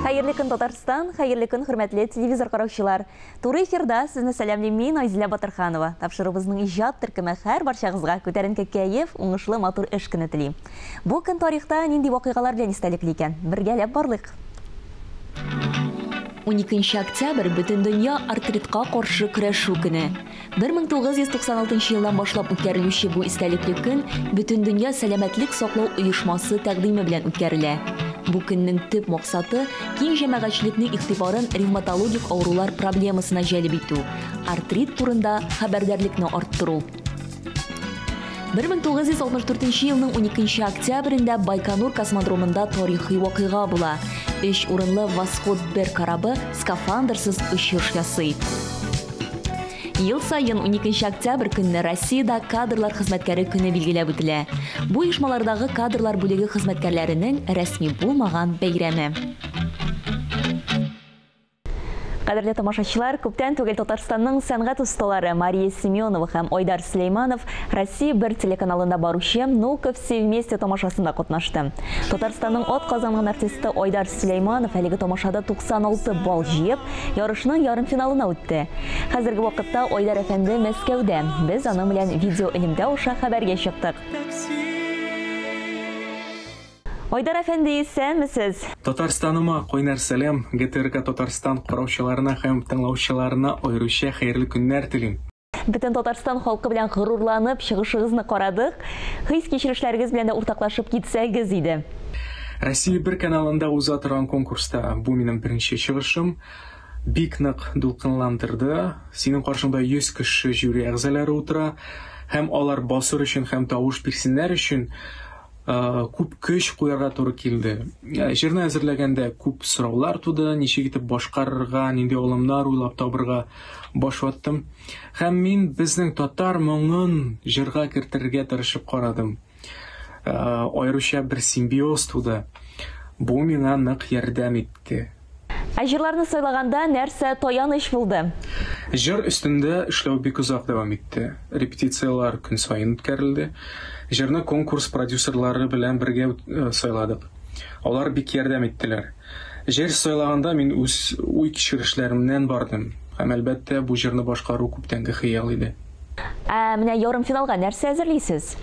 Хәерле көн, Татарстан, хәерле көн, хөрмәтле телевизор караучылар. Туры эфирда сезне сәламлим мин, Айзилә Батырханова. Тапшыруыбызның иҗат төркеме һәр барчагызга күтәренке кәеф, уңышлы матур эш көне тели. Бу көн тарихта нинди вакыйгалар белән истәлекле икән? Бергәләп барлыйк. 12 октябрь Бөтендөнья артритка каршы көрәшү көне. 1996 елдан башлап үткәрелүче бу истәлекле көн Бөтендөнья сәламәтлек саклау оешмасы тәкъдиме белән үткәрелә. Бу көннең төп максаты киң җәмәгатьчелекнең игътибарын ревматологик авырулар проблемасына җәлеп итү, артрит турында хәбәрдарлекне арттыру. 1964 елның 12 октябрендә Байконур космодромында тарихи вакыйга була. Өч урынлы Восход 1 корабы скафандрсыз очыш ясый. Ел саен 12 октябрь көнне Россиядә кадрлар хезмәткәре көне билгеләп үтелә. Бу оешмалардагы кадрлар бүлеге хезмәткәрләренең рәсми булмаган бәйрәме. Кадерле тамашачылар, күптән түгел Татарстанның сәнгать осталары Мария Семенова һәм Айдар Сөләйманов Россия бер телеканалында баручы «Ну-ка все вместе» тамашасында катнашты. Татарстанның ат казанган артисты Айдар Сөләйманов әлеге тамашада 96 балл җыеп, ярышның ярымфиналына үтте. Хәзерге вакытта Айдар әфәнде Мәскәүдә. Без аның белән видеоэлемтә аша хәбәргә чыктык. Айдар әфәнде, исәнмесез? Татарстаныма кайнар сәлам, ГТРК Татарстан караучыларына һәм тыңлаучыларына аеруча хәерле көннәр телим. Бөтен Татарстан халкы белән горурланып чыгышыгызны карадык. Хис-кичерешләрегез белән дә уртаклашып китсәгез иде. Россия бер каналында уза торган конкурста бу минем беренче чыгышым. Бик нык дулкынландырды. Синең каршыңда 100 кеше жюри әгъзалары утыра һәм алар басыр өчен һәм тавыш бирсеннәр өчен күп көч куярга туры килде. Җырны әзерләгәндә күп сораулар туды, ничек итеп башкарырга, нинди алымнар уйлап табырга баш ваттым. Һәм мин безнең татар моңын җырга кертергә тырышып карадым. Аеруча бер симбиоз туды. Бу миңа нык ярдәм итте. Ә җырларны сайлаганда нәрсә таяныч булды? Җыр өстендә эшләү бик озак дәвам итте. Репетицияләр көн саен үткәрелде. Җырны конкурс продюсерлары белән бергә сайладык. Алар бик ярдәм иттеләр. Җыр сайлаганда мин үз уй-кичерешләремнән бардым. Һәм әлбәттә, бу җырны башкару күптәнге хыял иде. Ә менә ярымфиналга нәрсә әзерлисез?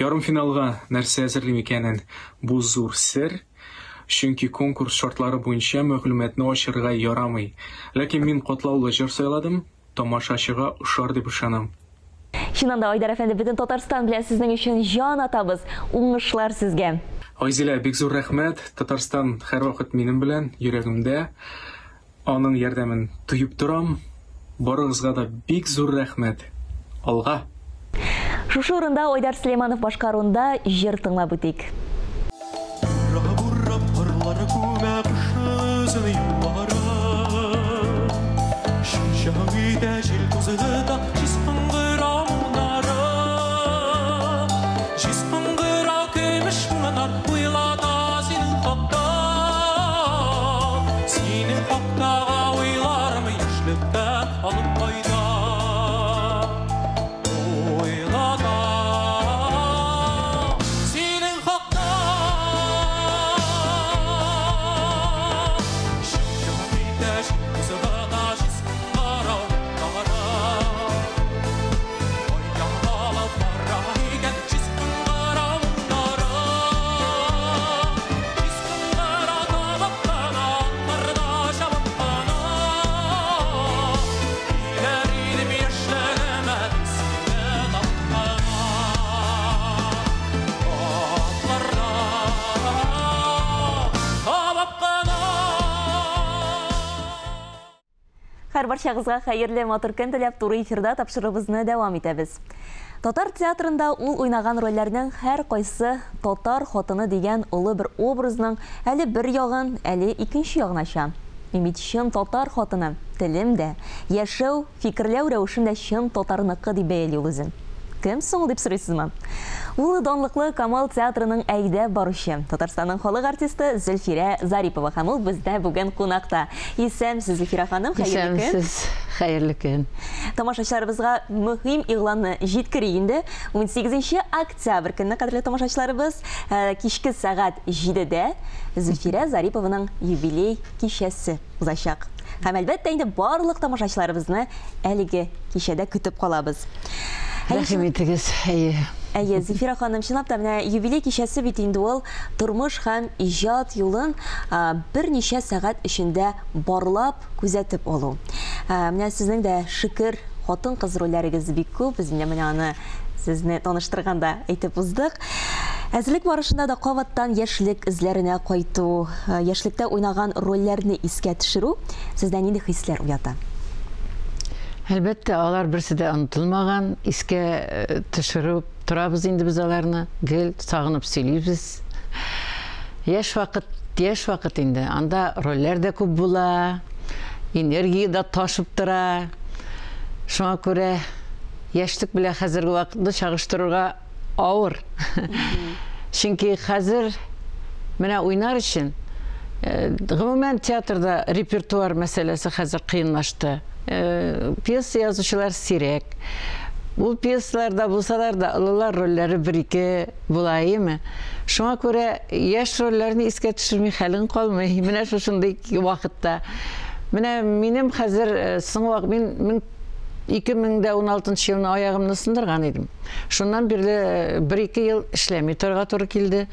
Ярымфиналга нәрсә әзерлим икәнен бу зур сер. Чөнки конкурс шартлары буенча мәгълүматны ачырга ярамый. Ләкин мин катлаулы җыр сайладым, тамашачыга ошар дип ышанам. Чыннан да, Айдар әфәнде, бөтен Татарстан белән сезнең өчен җан атабыз. Уңышлар сезгә. Айзилә, бик зур рәхмәт. Татарстан һәрвакыт минем белән, йөрәгемдә. Аның ярдәмен тоеп торам. Барыгызга да бик зур рәхмәт. Алга! Шушы урында Айдар Сөләйманов башкаруында җыр тыңлап үтик. Һәр барчагызга хәерле матур көн теләп туры эфирда тапшыруыбызны дәвам итәбез. Татар театрында ул уйнаган рольләрнең һәр кайсы татар хатыны дигән олы бер образның әле бер ягын, әле икенче ягын ача. Мин бит чын татар хатыны, телем дә, яшәү, фикерләү рәвешем дә чын татарныкы дип бәяли ул үзен. Кем соң ул дип сорыйсызмы? Ул данлыклы Камал театрының әйдәп баручы, Татарстанның халык артисты Зөлфирә Зарипова һәм ул бездә бүген кунакта. Исәнмесез, Зөлфирә ханым, хәерле көн. Исәнмесез, хәерле көн. Тамашачыларыбызга мөһим игъланны җиткерик инде. 18 октябрь көнне, кадерле тамашачыларыбыз, кичке сәгать 7-дә Зөлфирә Зарипованың юбилей кичәсе узачак. Һәм әлбәттә инде барлык тамашачыларыбызны әлеге кичәдә көтеп калабыз. Рәхим итегез, әйе. Әйе, Зөлфирә ханым, чынлап та менә юбилей кичәсе бит инде ул тормыш һәм иҗат юлын берничә сәгать эчендә барлап, күзәтеп алу. Менә сезнең дә шөкер хатын-кыз рольләрегез бик күп. Без инде менә аны сезне таныштырганда әйтеп уздык. Әзерлек барышында да кабаттан яшьлек эзләренә кайту, яшьлектә уйнаган рольләрне искә төшерү сездә нинди хисләр уята? Әлбәттә, алар берсе дә онытылмаган, искә төшереп торабыз инде без аларны, гел сагынып сөйлибез. Яшь вакыт, яшь вакыт инде, анда рольләр дә күп була, энергия дә ташып тора. Шуңа күрә яшьлек белән хәзерге вакытны чагыштырырга авыр. Чөнки хәзер менә уйнар өчен, гомумән театрда репертуар мәсьәләсе хәзер кыенлашты. Пьеса язучылар сирәк. Ул пьесаларда булсалар да, олылар рольләре бер-ике була, әйеме? Шуңа күрә яшь рольләрне искә төшерми хәлең калмый. Менә шушындый вакытта. Менә минем хәзер соңгы вакыт, мин 2016 елны аягымны сындырган идем. Шуннан бирле бер-ике ел эшләми торырга туры килде.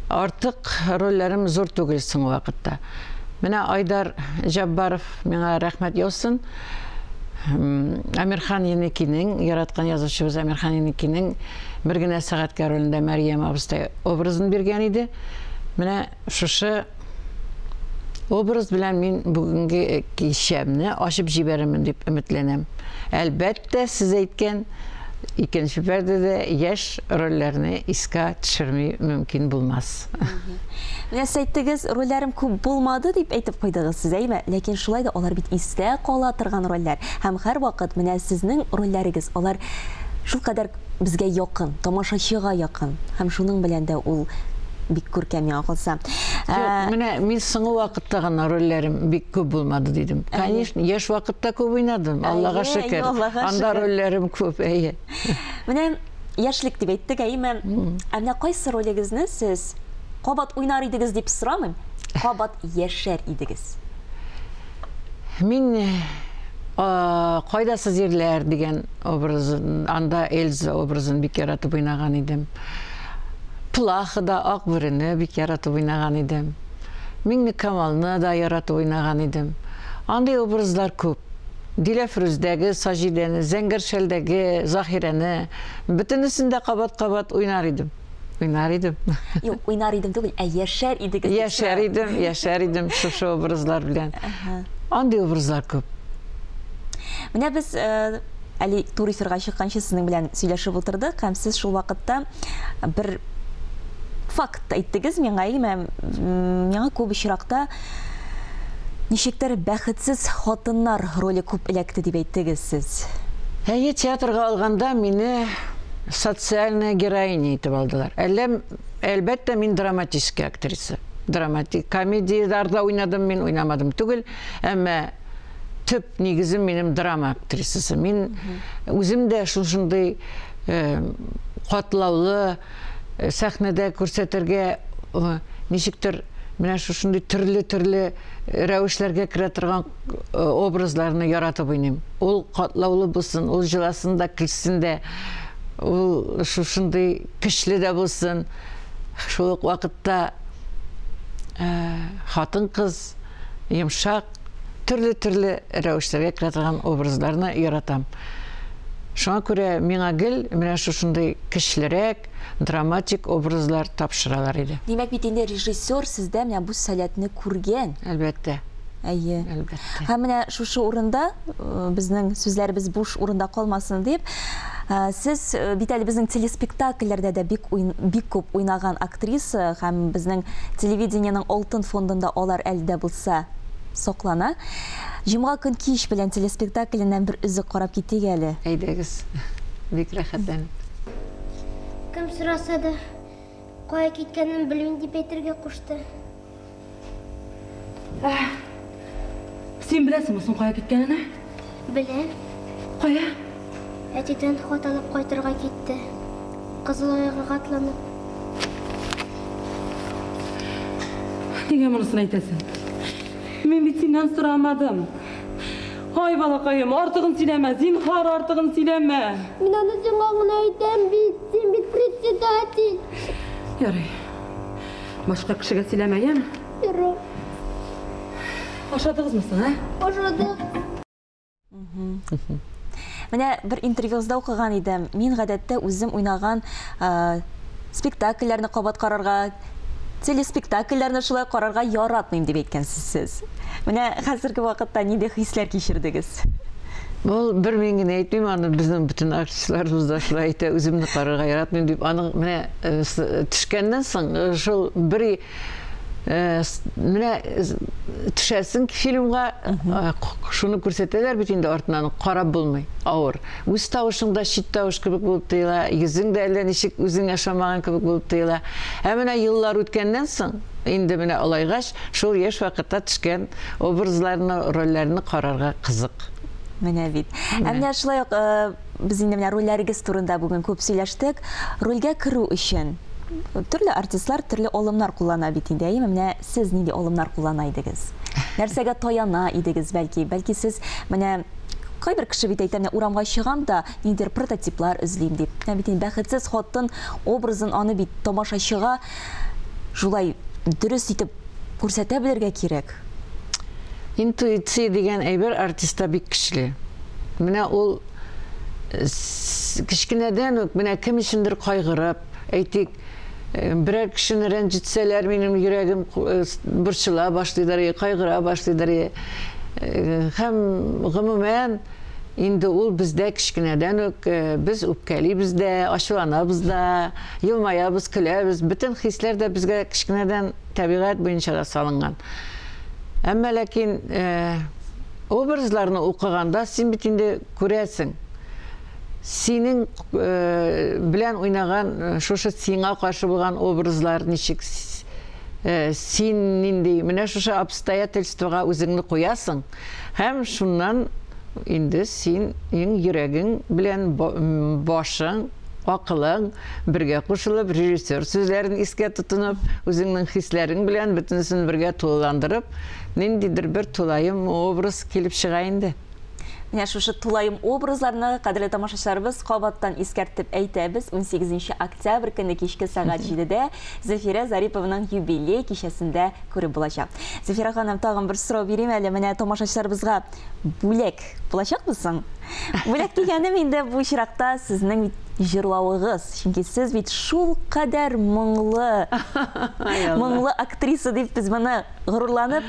Артык рольләрем зур түгел соңгы вакытта. Менә Айдар Җаббаров миңа рәхмәт яусын. Әмирхан Еникинең, яраткан язучыбыз Әмирхан Еникинең бер генә сәгатькә ролендә Мәрьям абыстай образын биргән иде. Менә шушы образ белән мин бүгенге кичәмне ачып җибәрермен дип өметләнәм. Әлбәттә, сез әйткән икенче пәрдәдә яшь рольләрне искә төшерми мөмкин булмас. Менә сез әйттегез, рольләрем күп булмады дип әйтеп куйдыгыз сез, әйме? Ләкин шулай да алар бит истә кала торган рольләр. Һәм һәрвакыт менә сезнең рольләрегез, алар шулкадәр безгә якын, тамашачыга якын. Һәм шуның белән дә ул бик күркәм миңа калса. Юк, менә мин соңгы вакытта гына рольләрем бик күп булмады дидем. Конечно, яшь вакытта күп уйнадым, Аллага шөкер. Анда рольләрем күп, әйе. Менә яшьлек дип әйттек, әйеме? Ә менә кайсы ролегезне сез кабат уйнар идегез дип сорамыйм, кабат яшәр идегез? Мин Кайдасыз ирләр дигән образын, анда Эльза образын бик яратып уйнаган идем. Плахада Ак бүрене бик яратып уйнаган идем. Миңнекамалны да яратып уйнаган идем. Андый образлар күп. Диләфрүздәге Саҗидәне, Зәңгәр шәлдәге Заһирәне, бөтенесен дә кабат-кабат уйнар идем. Уйнар идем. Юк, уйнар идем түгел, ә яшәр идегез. Яшәр идем, яшәр идем шушы образлар белән. Андый образлар күп. Менә без әле тур эфирга чыкканчы сезнең белән сөйләшеп утырдык, һәм сез шул вакытта бер факт әйттегез миңа, әйеме? Миңа күп очракта ничектер бәхетсез хатыннар роле күп эләкте дип әйттегез сез. Әйе, театрга алганда мине социальная героиня итеп алдылар. Әллә, әлбәттә, мин драматический актриса. Драматик комедияләрдә уйнадым мин, уйнамадым түгел, әмма төп нигезем минем драма актрисасы. Мин үзем дә шушындый катлаулы сәхнәдә күрсәтергә ничектер менә шушындый төрле-төрле рәвешләргә керә торган образларны яратып уйныйм. Ул катлаулы булсын, ул җыласын да, көлсен дә, ул шушындый көчле дә булсын. Шул ук вакытта хатын-кыз йомшак, төрле-төрле рәвешләргә керә торган образларны яратам. Шуңа күрә миңа гел менә шушындый көчлерәк, драматик образлар тапшыралар иде. Димәк бит инде режиссер сездә менә бу сәләтне күргән. Әлбәттә. Әйе. Әлбәттә. Һәм менә шушы урында безнең сүзләребез буш урында калмасын дип, сез бит әле безнең телеспектакльләрдә дә бик бик күп уйнаган актриса һәм безнең телевидениенең алтын фондында алар әле дә булса саклана. Җомга көн кич белән телеспектакленнән бер өзек карап китик әле. Әйдәгез. Бик рәхәтләнеп. Кем сораса да, кая киткәнен белмим дип әйтергә кушты. Син беләсеңме соң кая киткәнен? Беләм. Кая? Әтидән хат алып кайтырга китте. Кызыл айгырга атланып. Нигә монысын әйтәсең? Мин бит синнән сорамадым. Ай, балакаем, артыгын сөйләмә, зинһар артыгын сөйләмә. Мин аны сиңа гына әйтәм бит. Син бит председатель. Ярый. Башка кешегә сөйләмә, яме? Ярый. Ашадыгызмы соң, ә? Ашадык. Менә бер интервьюгызда укыган идем. Мин гадәттә үзем уйнаган спектакльләрне кабат карарга, телеспектакльләрне шулай карарга яратмыйм дип әйткәнсез сез. Менә хәзерге вакытта нинди хисләр кичердегез? Ул бер мин генә әйтмим, аны безнең бөтен артистларыбыз да шулай әйтә, үземне карарга яратмыйм дип. Аның менә төшкәннән соң шул бер менә төшәсең фильмга, шуны күрсәтәләр бит инде, артыннан карап булмый, авыр. Үз тавышың да чит тавыш кебек булып тоела, йөзең дә әллә ничек үзең ашамаган кебек булып тоела. Ә менә еллар үткәннән соң, инде менә олайгач, шул яшь вакытта төшкән образларны, рольләрне карарга кызык. Менә бит. Ә менә шулай ук без инде менә рольләрегез турында бүген күп сөйләштек. Рольгә керү өчен төрле артистлар төрле алымнар куллана бит инде, әйеме? Менә сез нинди алымнар куллана идегез? Нәрсәгә таяна идегез бәлки? Бәлки сез менә кайбер кеше бит әйтә, менә урамга чыгам да ниндидер прототиплар эзлим дип. Менә бит инде бәхетсез хатын образын аны бит тамашачыга шулай дөрес итеп күрсәтә белергә кирәк. Интуиция дигән әйбер артистта бик көчле. Менә ул кечкенәдән үк менә кем өчендер кайгырып, әйтик, берәр кешене рәнҗетсәләр, минем йөрәгем борчыла башлыйдыр, кайгыра башлыйдыр. Һәм гомумән инде ул бездә кечкенәдән үк без үпкәлибез дә, ачуланабыз да, елмаябыз, көләбез. Бөтен хисләр дә безгә кечкенәдән табигать буенча да салынган. Әмма ләкин образларны укыганда син бит инде күрәсең. Синең белән уйнаган шушы сиңа каршы булган образлар ничек, син нинди, менә шушы обстоятельствога үзеңне куясың һәм шуннан инде синең йөрәгең белән башың, акылың бергә кушылып, режиссер сүзләрен искә тотынып, үзеңнең хисләрең белән бөтенесен бергә тулыландырып, ниндидер бер тулаем образ килеп чыга инде. Менә шушы тулаем образларны, кадерле тамашачыларыбыз, кабаттан искәртеп әйтәбез. 18 октябрь көне кичке сәгать 7-дә Зөлфирә Зарипованың юбилей кичәсендә күреп булачак. Зөлфирә ханым, тагын бер сорау бирим әле. Менә тамашачыларыбызга бүләк булачакмы соң? Бүләк дигәнем инде бу очракта сезнең җырлавыгыз. Чөнки сез бит шул кадәр моңлы, моңлы актриса дип без моны горурланып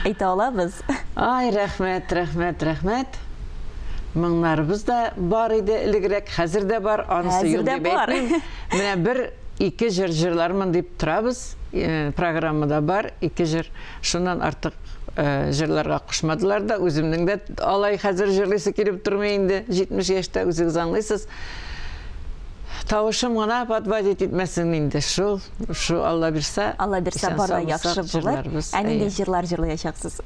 әйтә алабыз. Ай, рәхмәт, рәхмәт, рәхмәт. Моңнарыбыз да бар иде элегрәк, хәзер дә бар, анысы юк дип әйтмим. Менә бер ике җыр җырлармын дип торабыз, программада бар ике җыр. Шуннан артык җырларга кушмадылар да, үземнең дә алай хәзер җырлыйсы килеп тормый инде, 70 яшьтә үзегез аңлыйсыз. Тавышым гына подводить итмәсен инде, шул, шу Алла бирсә. Алла бирсә, бар да яхшы булыр. Ә нинди җырлар җырлаячаксыз?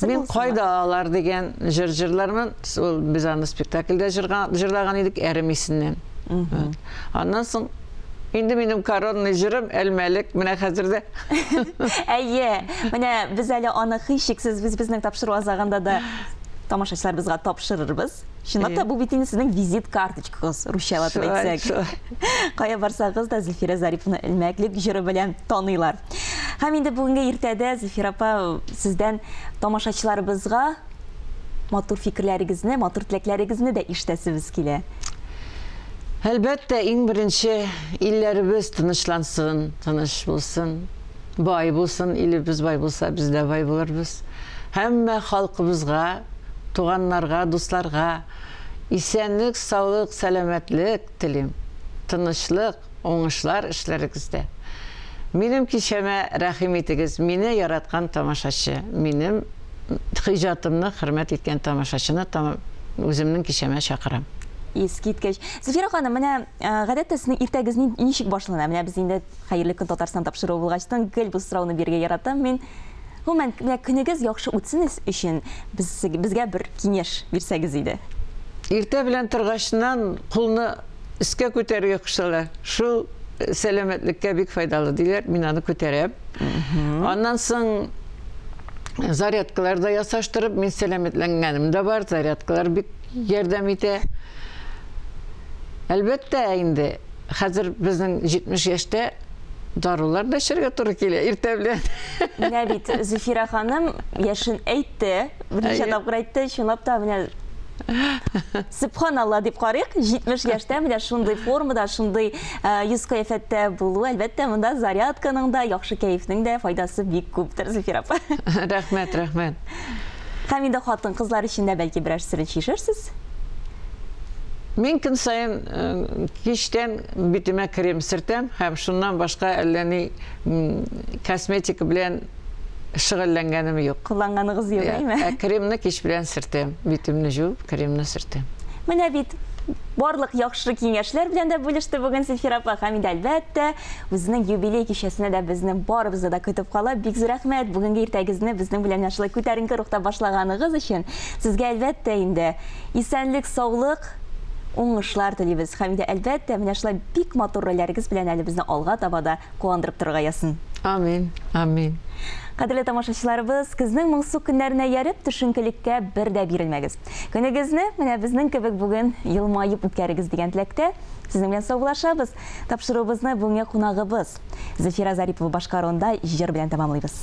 Мин кайда алар дигән җыр җырлармын. Ул без аны спектакльдә җырлаган идек, Әрем исеннән. Аннан соң инде минем коронный җырым Әлмәлек, менә хәзер дә. Әйе, менә без әле аны һичшиксез без безнең тапшыру азагында да тамашачыларыбызга тапшырырбыз. Чынлап та бу бит инде сезнең визит карточкагыз, русчалап әйтсәк. Кая барсагыз да Зөлфирә Зариповна Әлмәклек җыры белән таныйлар. Һәм инде бүгенге иртәдә Зөлфирә апа сездән тамашачыларыбызга матур фикерләрегезне, матур теләкләрегезне дә ишетәсебез килә. Әлбәттә, иң беренче илләребез тынычлансын, тыныч булсын, бай булсын, илебез бай булса, без дә бай булырбыз. Һәммә халкыбызга, туганнарга, дусларга исәнлек, саулык, сәламәтлек телим. Тынычлык, уңышлар эшләрегездә. Минем кичәмә рәхим итегез, мине яраткан тамашачы, минем иҗатымны хөрмәт иткән тамашачыны үземнең кичәмә чакырам. Искиткеч. Зөлфирә ханым, менә гадәттә сезнең иртәгез ничек башлана? Менә без инде Хәерле көн Татарстан тапшыруы булгачтын гел бу сорауны бирергә яратам мин. Гомумән, менә көнегез яхшы үтсен өчен без, безгә бер киңәш бирсәгез иде. Иртә белән торгачыннан кулны өскә күтәрергә кушалар. Шул сәламәтлеккә бик файдалы диләр. Мин аны күтәрәм. Аннан соң зарядкалар да ясаштырып, мин сәламәтләнгәнем дә бар. Зарядкалар бик ярдәм итә. Әлбәттә инде, хәзер безнең 70 яшьтә дарулар да эчәргә туры килә иртә белән. Менә бит Зөфирә ханым яшен әйтте, берничә тапкыр әйтте, чынлап та менә Сөбханалла дип карыйк, 70 яшьтә менә шундый формада, шундый йөз кыяфәттә булу, әлбәттә, монда зарядканың да, яхшы кәефнең дә файдасы бик күптер, Зөфирә апа. Рәхмәт, рәхмәт. Һәм инде хатын-кызлар өчен дә бәлки берәр серен чишерсез? Мин көн саен кичтән битемә крем сөртәм һәм шуннан башка әллә ни косметика белән шөгыльләнгәнем юк. Кулланганыгыз юк, әйме? Ә кремны кич белән сөртәм. Битемне җуып, кремны сөртәм. Менә бит барлык яхшы киңәшләр белән дә бүлеште бүген Зөлфирә апа һәм инде әлбәттә үзенең юбилей кичәсенә дә безне барыбызны да көтеп кала. Бик зур рәхмәт бүгенге иртәгезне безнең белән менә шулай күтәренке рухта башлаганыгыз өчен. Сезгә әлбәттә инде исәнлек, саулык, уңышлар телибез. Һәм инде әлбәттә менә шулай бик матур рольләрегез белән әле безне алга таба да куандырып торырга язсын. Амин, амин. Кадерле тамашачыларыбыз, көзнең моңсу көннәренә ияреп, төшенкелеккә бер дә бирелмәгез. Көнегезне менә безнең кебек бүген елмаеп үткәрегез дигән теләктә сезнең белән саубуллашабыз. Тапшыруыбызны бүгенге кунагыбыз Зөфирә Зарипова башкаруында җыр белән тәмамлыйбыз.